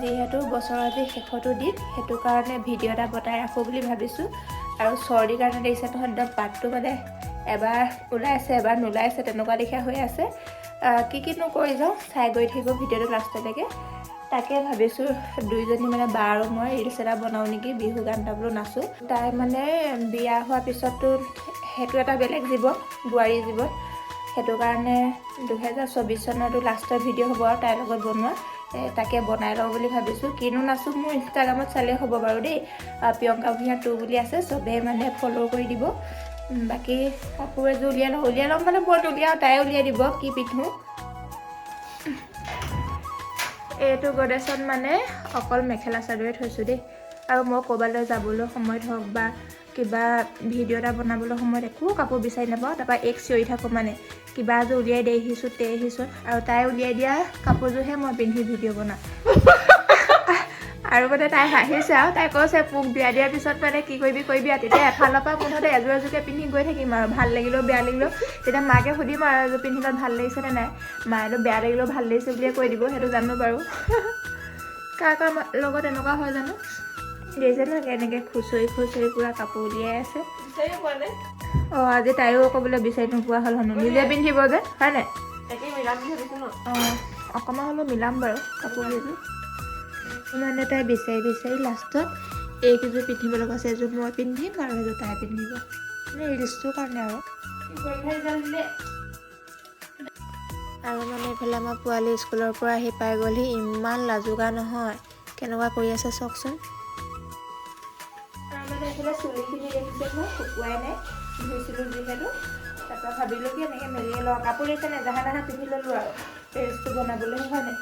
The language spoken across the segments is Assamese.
যিহেতু বছৰৰ আজি শেষৰটো দিন, সেইটো কাৰণে ভিডিঅ' এটা বনাই ৰাখোঁ বুলি ভাবিছোঁ। আৰু চৰ্দিৰ কাৰণে দেখিছে নহয়, একদম পাতটো মানে এবাৰ ওলাইছে এবাৰ নোলাইছে, তেনেকুৱা লেখীয়া হৈ আছে। কি কিনো কৰি যাওঁ চাই গৈ থাকিব ভিডিঅ'টো লাষ্টলৈকে। তাকে ভাবিছোঁ দুইজনী মানে বা আৰু মই ৰিলচ এটা বনাওঁ নেকি, বিহু গান এটা বোলো নাচোঁ। তাই মানে বিয়া হোৱাৰ পিছততো সেইটো এটা বেলেগ জীৱন, বোৱাৰী জীৱন। সেইটো কাৰণে 2024 চনৰটো লাষ্টৰ ভিডিঅ' হ'ব আৰু তাইৰ লগত বনোৱা। তাকে বনাই লওঁ বুলি ভাবিছোঁ। কিনো নাচোঁ মোৰ ইনষ্টাগ্ৰামত চালেই হ'ব বাৰু দেই। প্ৰিয়ংকা ভূঞা 2 বুলি আছে, চবেই মানে ফ'ল' কৰি দিব। বাকী কাপোৰ এযোৰ উলিয়াই লওঁ, উলিয়াই ল'ম মানে মই উলিয়াওঁ, তাই উলিয়াই দিব কি পিন্ধো। এইটো গডৰেজত মানে অকল মেখেলা চাদৰে থৈছোঁ দেই। আৰু মই ক'ৰবালৈ যাবলৈ সময়ত হওক বা কিবা ভিডিঅ' এটা বনাবলৈ সময়ত একো কাপোৰ বিচাৰি নাপাওঁ। তাৰপৰা এক চিঞৰি থাকোঁ মানে কিবা এযোৰ উলিয়াই দেহিছোন তেহিছোন, আৰু তাই উলিয়াই দিয়া কাপোৰযোৰহে মই পিন্ধি ভিডিঅ' বনাওঁ। আৰু মানে তাই হাঁহিছে আৰু তাই কৈছে মোক বিয়া দিয়াৰ পিছত মানে কি কৰিবি কৰিবি আৰু, তেতিয়া এফালৰ পৰা মুঠতে এযোৰ এযোৰকে পিন্ধি গৈ থাকিম আৰু, ভাল লাগিলেও বেয়া লাগিলেও। তেতিয়া মাকে সুধিম আৰু এযোৰ পিন্ধিলত ভাল লাগিছে নে নাই। মায়েতো বেয়া লাগিলেও ভাল লাগিছে বুলিয়ে কৈ দিব, সেইটো জানো বাৰু। কাৰ কাৰ লগত এনেকুৱা হয় জানো। দেখিছে নহয় কেনেকৈ খুচৰি খুচৰি পূৰা কাপোৰ উলিয়াই আছে। অঁ, আজি তাইও ক'বলৈ বিচাৰি নোপোৱা হ'ল হেনো, নিজে পিন্ধিব যে, হয় নাই? অঁ, অকণমান হ'লেও মিলাম বাৰু কাপোৰ কেইযোৰ। মানে তাই বিচাৰি বিচাৰি লাষ্টত এইকেইযোৰ পিন্ধিবলৈ কৈছে, এযোৰ মই পিন্ধিম আৰু এযোৰ তাই পিন্ধিব, মানে ৰিলচটোৰ কাৰণে আৰু। আৰু মানে এইফালে আমাৰ পোৱালি স্কুলৰ পৰা আহি পাই গ'লহি, ইমান লাজুকা নহয়, কেনেকুৱা কৰি আছে চাওকচোন। আৰু মানে এইফালে চুলিখিনি দেখিছে নহয়, শুকুৱাই নাই, ধুইছিলোঁ যিহেতু। তাৰপৰা ভাবিলোঁ কি এনেকৈ মেলিয়ে লওঁ, কাপোৰ দিছে নে জাহা তাহা পিন্ধি ল'লোঁ আৰু ৰিলচটো বনাবলৈ, হয় নাই?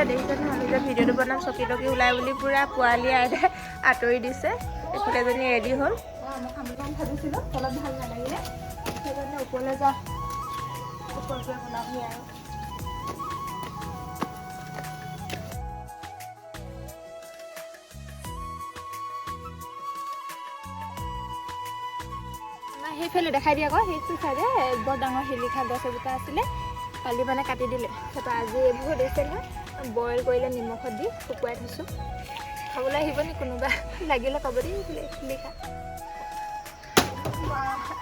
দেখিছে নহয়, আমি যে ভিডিঅ'টো বনাম চকী টকী ওলাই বুলি পূৰা পোৱালি আইতাই আঁতৰি দিছে। এইফালে এজনী ৰেডি হ'ল। অঁ, মই খাম খাম ভাবিছিলোঁ, তলত ভাল নালাগিলে, সেইকাৰণে ওপৰলৈ যাওঁ, ওপৰত গৈ বনামহি আৰু। আমাৰ সেইফালে দেখাই দিয়ে আকৌ, সেইটো চাইডে বৰ ডাঙৰ শিলিখা গছ এজোপা আছিলে, কালি মানে কাটি দিলে। তাৰপৰা আজি এইবোৰ দিছে নহয়, বইল কৰিলে নিমখত দি শুকুৱাই থৈছোঁ। খাবলৈ আহিব নি কোনোবা? লাগিলে ক'ব দেই বোলে শিলিখা।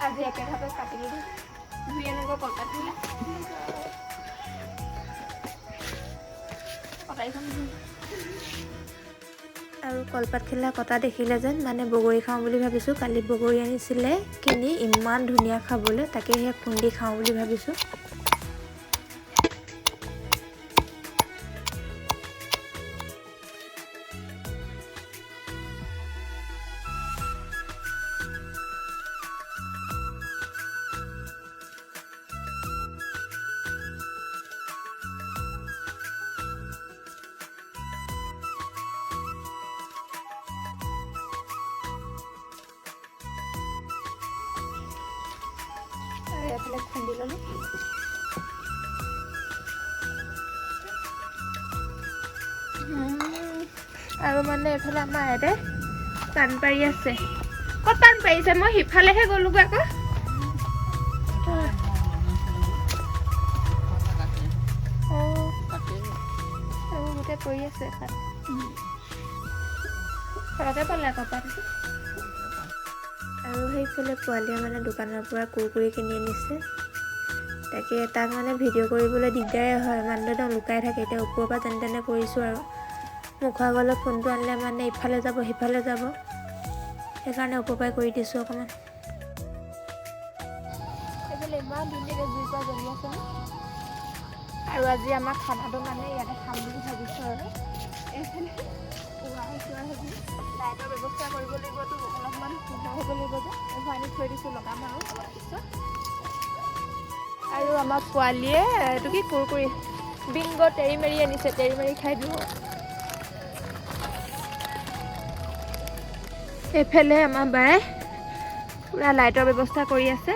আজি একে ভাৱে কাটিলোঁ দেই, ধুই আনোগৈ কলপাত বিলাক। কটাৰীখন ধুই। আৰু কলপাত খিলা কটা দেখিলে যেন মানে বগৰী খাওঁ বুলি ভাবিছোঁ। কালি বগৰী আনিছিলে কিনি, ইমান ধুনীয়া খাবলৈ, তাকে সেয়া খুন্দি খাওঁ বুলি ভাবিছোঁ। আৰু এফালে খুন্দি ল'লোঁ। আৰু মানে এইফালে আমাৰ আইতাই পাণ পাৰি আছে। ক'ত পাণ পাৰিছে? মই সিফালেহে গ'লোগৈ আকৌ। অঁ, গোটেই পৰি আছে পাণ। সৰহকৈ পালে আকৌ পাণ। আৰু সেইফালে পোৱালীয়ে মানে দোকানৰ পৰা কুৰকুৰি কিনি আনিছে, তাকে তাক মানে ভিডিঅ' কৰিবলৈ দিগদাৰে হয়, মানুহটো একদম লুকাই থাকে। এতিয়া ওপৰৰ পৰা যেনে তেনে কৰিছোঁ আৰু, মুখৰ আগলৈ ফোনটো আনিলে মানে ইফালে যাব সিফালে যাব, সেইকাৰণে ওপৰৰ পৰাই কৰি দিছোঁ অকণমান। এইফালে ইমান ধুনীয়াকৈ জুই পৰা জ্বলি আছে ন। আৰু আজি আমাৰ খানাটো মানে ইয়াতে খাম বুলি ভাবিছোঁ। আৰু এইফালে লাইটৰ ব্যৱস্থা কৰিব লাগিবতো, অলপমান পোহৰ হ'ব লাগিব যে, এইবোৰ আনি থৈ দিছোঁ, লগাম আৰু অলপ পিছত। আৰু আমাৰ পোৱালীয়ে এইটো কি কুৰকুৰি বিংগ তেৰি মেৰি আনিছে, তেৰি মেৰি খাই দিওঁ। এইফালে আমাৰ বায়ে পূৰা লাইটৰ ব্যৱস্থা কৰি আছে।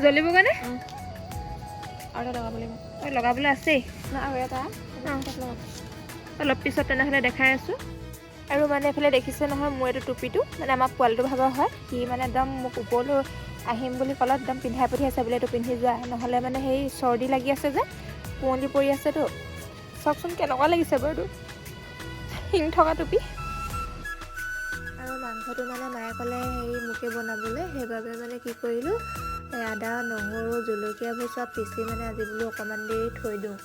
জ্বলিবগৈ নে? আৰু এটা লগাব লাগিব। লগাবলৈ আছেই। আৰু এটা। অলপ পিছত তেনেহ'লে দেখাই আছোঁ। আৰু মানে এইফালে দেখিছে নহয় মোৰ এইটো টুপিটো, মানে আমাৰ পোৱালিটো ভাগৰ হয়। সি মানে একদম মোক ওপৰলৈ আহিম বুলি ক'লত একদম পিন্ধাই পঠিয়াইছে বোলে, এইটো পিন্ধি যোৱা, নহ'লে মানে সেই চৰ্দি লাগি আছে যে, কুঁৱলী পৰি আছেতো। চাওকচোন কেনেকুৱা লাগিছে বাৰু এইটো শিং থকা টুপি। আৰু মাংসটো মানে মায়ে ক'লে হেৰি মোকে বনাবলৈ, সেইবাবে মানে কি কৰিলোঁ, আদা নহৰু জলকীয়াবোৰ চব পিচি মানে আজি বোলো অকণমান দেৰি থৈ দিওঁ,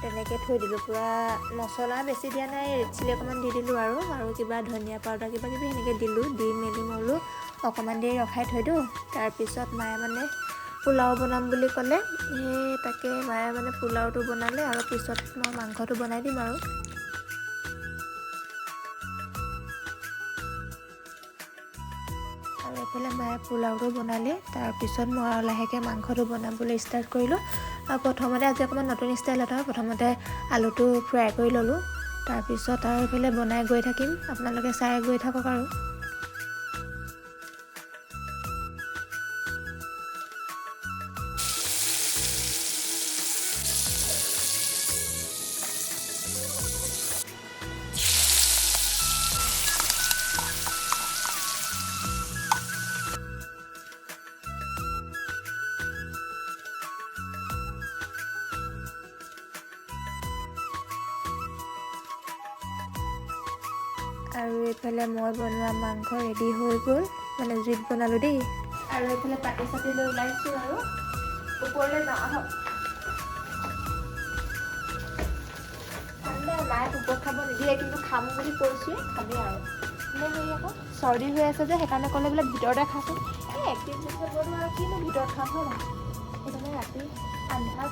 তেনেকৈ থৈ দিলোঁ। পূৰা মছলা বেছি দিয়া নাই, ৰেড চিলি অকণমান দি দিলোঁ আৰু কিবা ধনিয়া পাউডাৰ কিবা কিবি সেনেকৈ দিলোঁ। দি মেলি মই বোলো অকণমান দেৰি ৰখাই থৈ দিওঁ। তাৰপিছত মায়ে মানে পোলাও বনাম বুলি ক'লে, সেই তাকে মায়ে মানে পোলাওটো বনালে আৰু পিছত মই মাংসটো বনাই দিম আৰু। আৰু এইফালে মায়ে পোলাওটো বনালে, তাৰপিছত মই আৰু লাহেকৈ মাংসটো বনাবলৈ ষ্টাৰ্ট কৰিলোঁ। আৰু প্ৰথমতে আজি অকণমান নতুন ষ্টাইলত আৰু প্ৰথমতে আলুটো ফ্ৰাই কৰি ল'লোঁ, তাৰপিছত আৰু এইফালে বনাই গৈ থাকিম, আপোনালোকে চাই গৈ থাকক আৰু। আৰু এইফালে মই বনোৱা মাংস ৰেডি হৈ গ'ল, মানে জুইত বনালোঁ দেই। আৰু এইফালে পাতি চাতি লৈ ওলাইছোঁ আৰু ওপৰলৈ যাওঁ আহক। ঠাণ্ডা, মায়ে ওপৰত খাব নিদিয়ে, কিন্তু খাম বুলি কৈছোঁৱে, খামেই আৰু। মানে হেৰি আকৌ চৰ্দি হৈ আছে যে, সেইকাৰণে ক'লে বোলে ভিতৰতে খাচোন। এই 31 ডিচেম্বৰটো আৰু কিনো ভিতৰত খাম হয় নহয়, সেইকাৰণে ৰাতি আন্ধাৰ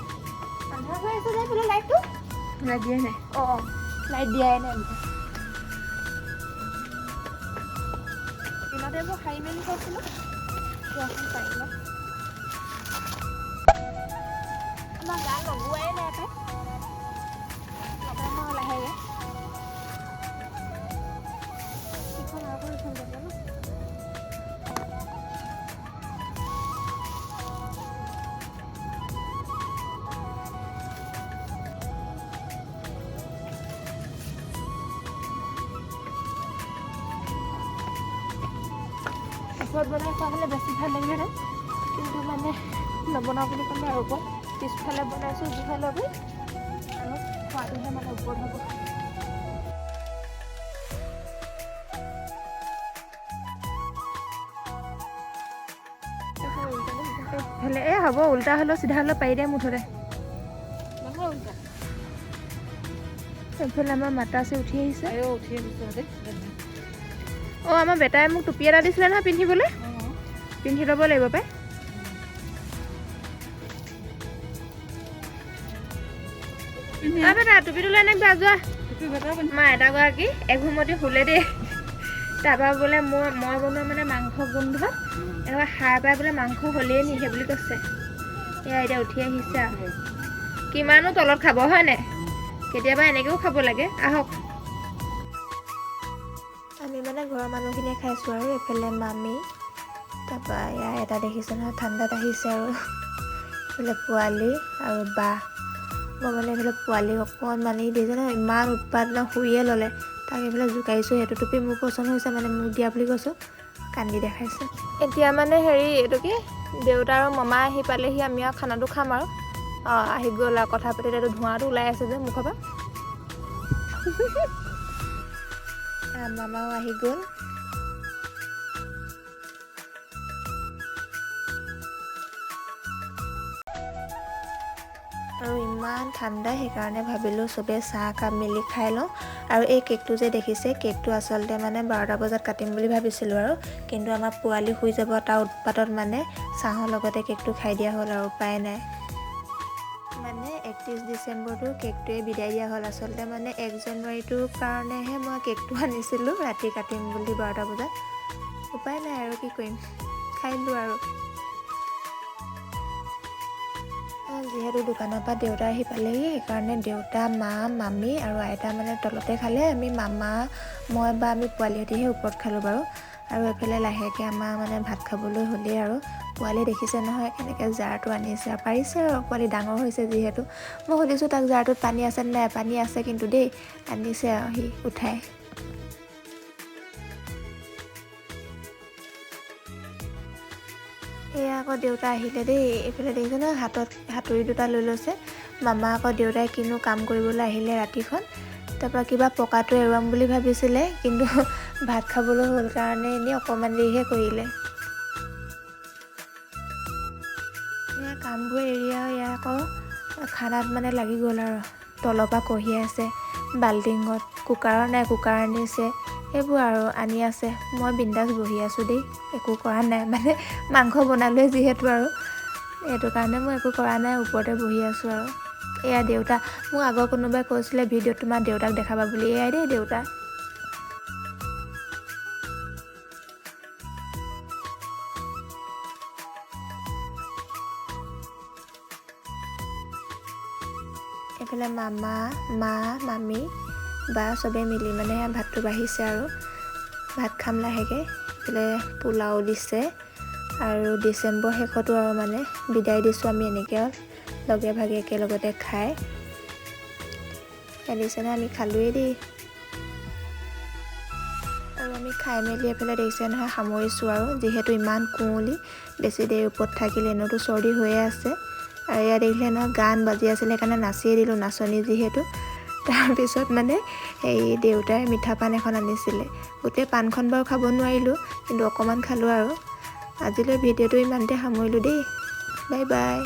আন্ধাৰ হৈ আছে যে এইফালে লাইটটো লাইট দিয়াই নাই। অঁ, লাইট দিয়াই নাই। দিনতে মই সাৰি মেলি থৈছিলোঁ, পাৰিলে আমাৰ গা লগোৱাই নাই পাই, লগাম আৰু লাহেকৈ। ইখন আৰু ইখন যাব ন। ওপৰত বনাই খোৱা হ'লে বেছি ভাল লাগিলেহেঁতেন, কিন্তু মানে নবনাওঁ বুলি ক'লে আৰু ওপৰত পিছফালে বনাইছোঁ জুহালৰ গুৰি, আৰু খোৱাটোহে মানে ওপৰত হ'ব। এইফালে এই হ'ব, উল্টা হ'লেও চিধা হ'লেও পাৰি দে মুঠতে। এইফালে আমাৰ মাতাছে উঠি আহিছে। অঁ, আমাৰ বেটাই মোক টুপি এটা দিছিলে নহয় পিন্ধিবলৈ, পিন্ধি ল'ব লাগিব পাই। বেটা টুপিটো লৈ আনিবা যোৱা। মা এটাগৰাকী এঘুমতি শুলে দেই, তাৰপৰা বোলে মই বনোৱা মানে মাংস গোন্ধ এনেকুৱা সাৰ পাই বোলে মাংস হ'লেই নি সেই বুলি কৈছে। এয়া এতিয়া উঠি আহিছে আৰু, কিমানো তলত খাব হয় নাই, কেতিয়াবা এনেকৈও খাব লাগে। আহক। আমি মানে ঘৰৰ মানুহখিনিয়ে খাইছোঁ আৰু এইফালে মামী, তাৰপৰা এয়া এটা দেখিছে নহয় ঠাণ্ডাত আহিছে, আৰু এইফালে পোৱালি আৰু বা। মই মানে এইফালে পোৱালি অকণমানি দিছে নহয়, ইমান উৎপাত ন, শুইয়ে ল'লে, তাক এইফালে জোকাইছোঁ। সেইটো টুপি মোৰ পচন্দ হৈছে, মানে মোক দিয়া বুলি কৈছোঁ, কান্দি দেখাইছে। এতিয়া মানে হেৰি এইটো কি, দেউতা আৰু মামা আহি পালেহি, আমি আৰু খানাটো খাম আৰু। অঁ, আহি গ'ল আৰু, কথা পাতি এইটো ধোঁৱাটো ওলাই আছে যে মুখৰ পৰা। মামাও আহি গ'ল। আৰু ইমান ঠাণ্ডা, সেইকাৰণে ভাবিলোঁ চবেই চাহ কাপ মিলি খাই লওঁ। আৰু এই কেকটো যে দেখিছে, কেকটো আচলতে মানে 12টা বজাত কাটিম বুলি ভাবিছিলোঁ আৰু, কিন্তু আমাৰ পোৱালি শুই যাব তাৰ উৎপাতত মানে চাহৰ লগতে কেকটো খাই দিয়া হ'ল আৰু, উপায় নাই। মানে 31 ডিচেম্বৰটো কেকটোৱে বিদায় দিয়া হ'ল। আচলতে মানে 1 জানুৱাৰীটোৰ কাৰণেহে মই কেকটো আনিছিলোঁ, ৰাতি কাটিম বুলি 12টা বজাত। উপায় নাই আৰু কি কৰিম, খাই দিলোঁ আৰু। যিহেতু দোকানৰ পৰা দেউতা আহি পালেহি, সেইকাৰণে দেউতা, মা, মামী আৰু আইতা মানে তলতে খালে। আমি মামা, মই বা আমি পোৱালিহঁতিহে ওপৰত খালোঁ বাৰু। আৰু এইফালে লাহেকৈ আমাৰ মানে ভাত খাবলৈ হ'লেই আৰু। পোৱালি দেখিছে নহয় কেনেকৈ জাৰটো আনিছে আৰু, পাৰিছে আৰু, পোৱালি ডাঙৰ হৈছে যিহেতু। মই সুধিছোঁ তাক জাৰটোত পানী আছে নে নাই, পানী আছে কিন্তু দেই, আনিছে আৰু সি উঠাই। এয়া আকৌ দেউতা আহিলে দেই। এইফালে দেখিছে নহয়, হাতত হাতুৰি দুটা লৈ লৈছে। মামা আকৌ দেউতাই কিনো কাম কৰিবলৈ আহিলে ৰাতিখন। তাৰপৰা কিবা পকাটো এৰুৱাম বুলি ভাবিছিলে, কিন্তু ভাত খাবলৈ হ'ল কাৰণে এনেই অকণমান দেৰিহে কৰিলে। এয়া কামবোৰ এৰি আৰু এয়া আকৌ খানাত মানে লাগি গ'ল আৰু। তলৰ পৰা কঢ়িয়াই আছে বাল্টিঙত, কুকাৰৰ নাই, কুকাৰ আনিছে, সেইবোৰ আৰু আনি আছে। মই বিন্দাছ বহি আছোঁ দেই, একো কৰা নাই। মানে মাংস বনালোৱে যিহেতু আৰু সেইটো কাৰণে মই একো কৰা নাই, ওপৰতে বহি আছোঁ আৰু। এয়া দেউতা, মোক আগৰ কোনোবাই কৈছিলে ভিডিঅ'ত তোমাৰ দেউতাক দেখাবা বুলি, এয়াই দেই দেউতা। এইফালে মামা, মা, মামী, বা চবেই মিলি মানে ভাতটো বাঢ়িছে আৰু ভাত খাম লাহেকৈ। এইফালে পোলাও দিছে আৰু ডিচেম্বৰ শেষতো আৰু মানে বিদায় দিছোঁ আমি এনেকৈ আৰু লগে ভাগে একেলগতে খাই। দিছে নহয়, আমি খালোৱেই দেই। আৰু আমি খাই মেলি এইফালে দেখিছে নহয় সামৰিছোঁ আৰু, যিহেতু ইমান কুঁৱলী, বেছি দেৰি ওপৰত থাকিলে এনেওতো চৰ্দি হৈয়ে আছে। আৰু ইয়াত দেখিলে নহয় গান বাজি আছিলে, সেইকাৰণে নাচিয়ে দিলোঁ, নাচনী যিহেতু। তাৰপিছত মানে এই দেউতাই মিঠা পাণ এখন আনিছিলে, গোটেই পাণখন বাৰু খাব নোৱাৰিলোঁ, কিন্তু অকণমান খালোঁ আৰু। আজিলৈ ভিডিঅ'টো ইমানতে সামৰিলোঁ দেই, বাই বাই।